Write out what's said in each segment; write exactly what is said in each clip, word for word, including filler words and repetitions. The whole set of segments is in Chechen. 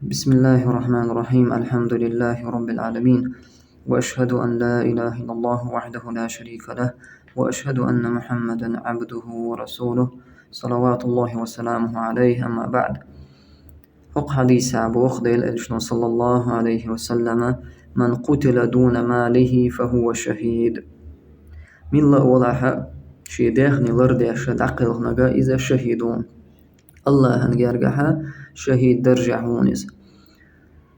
بسم الله الرحمن الرحيم. الحمد لله رب العالمين. وأشهد أن لا إله إلا الله وحده لا شريك له. وأشهد أن محمدا عبده ورسوله. صلوات الله وسلامه عليه. أما بعد. ХӀокху хьадисехь боху Делан Элчано, саллаллаху Ӏалайхи ва саллама: «من قتل دون ماله فهو شهيد». Милла а валахь, шен даьхни лардеш дӀакхелхинарг, иза шахид ву. Аллахьан гергахь шахид даржехь ву иза.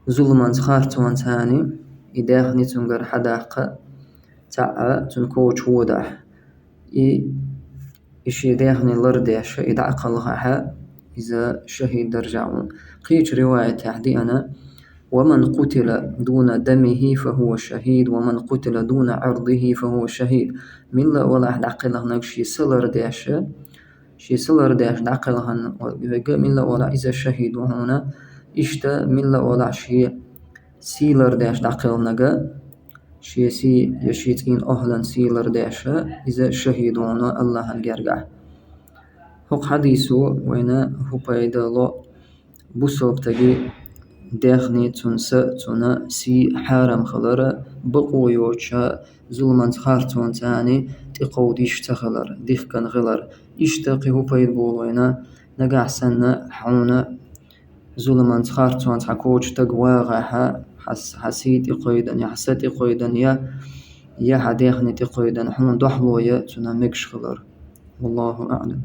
Зуламанца, харцонца цхьаьна и даьхни цуьнгара хьадаккха, цхьаъ цуьнан коча водахь, и, и шен даьхни лардеш, и дӀа а кхалхахь, иза шахид даржехь ву. Кхечу риваятехь деана: «ومن قتل دون دمه فهو شهيد، ومن قتل دون عرضه فهو شهيد». Милла а валахь дӀакхелхинарг шен са лардеш, шен са лардеш дӀакхелхина верг, милла а валахь, иза шахид ву хьуна. Иштта милла а валахь шен сий лардеш дӀакхелхинарг, шен сий я шен цӀийнан охӀлан сий лардеш, иза шахид ву хьуна Аллахьан гергахь. ХӀокху хьадисо вайна хӀун пайда ло? Бусалба стеган даьхни, цуьнан са, цуьнан сий хьарам хилар, бакъо йоцуш, зуламанца, харцонца цхьаьна тӀекховдийш ца хилар, дихкина хилар. Иштта кхин хӀун пайда болу вайна? Нагахь санна хьуна зуламанца, харцонца хьан коча стаг вагӀахь, хьан с-, хьан сий тӀекховдийна, я хьан са тӀекховдийна, я, я хьан даьхни тӀекховдийна, хьуна дуьхьало я цуьнан мегаш хилар. Валлаху аӀлам.